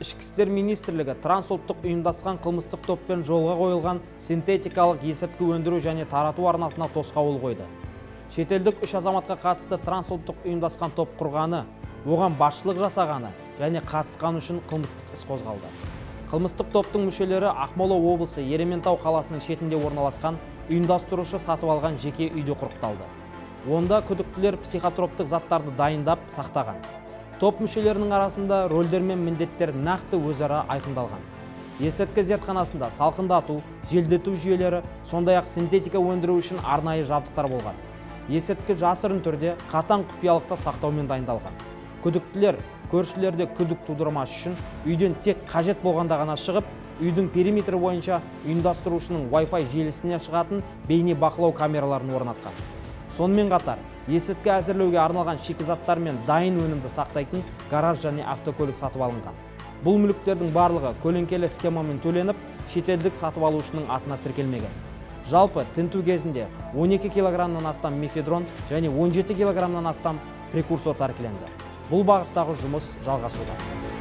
Ішкі істер министрлігі трансұлттық ұйымдасқан қылмыстық топпен жолға қойылған синтетикалық есірткі өндіру және тарату арнасына тосқауыл қойды. Шетелдік 3 азаматқа қатысты трансұлттық ұйымдасқан топ құрғаны, оған басшылық жасағаны және қатысқаны үшін қылмыстық іс қозғалды. Қылмыстық топтың мүшелері Ақмола облысы Ерейментау қаласының шетінде орналасқан ұйымдастырушы сатып алған жеке үйде құрықталды. Онда күдіктілер психотроптық заттарды дайындап сақтаған. Топ мүшелерінің арасында рөлдер мен міндеттер нақты өзара айқындалған. Есірткі зертханасында салқындату, желдету жүйелері, сондай-ақ синтетика өндіру үшін арнайы жабдықтар болған. Есірткі жасырын түрде қатаң құпиялықта сақтаумен дайындалған. Күдіктілер көршілерде күдік тудырмас үшін үйден тек қажет болғанда ғана шығып, үйдің периметрі бойынша ұйымдастырушының Wi-Fi желісіне шығатын бейне бақылау камераларын орнатқан. Сонымен қатар, есірткі әзірлеуге арналған шикізаттар мен дайын өнімді сақтайтын гараж және автокөлік сатып алынған. Бұл мүліктердің барлығы көлеңкелі схемамен төленіп, шетелдік сатып алушының атына тіркелмеген. Жалпы тінту кезінде 12 килограммнан астам мефедрон және 17 килограммнан астам прекурсор тәркіленді. Бұл бағыттағы жұмыс жалғасуда.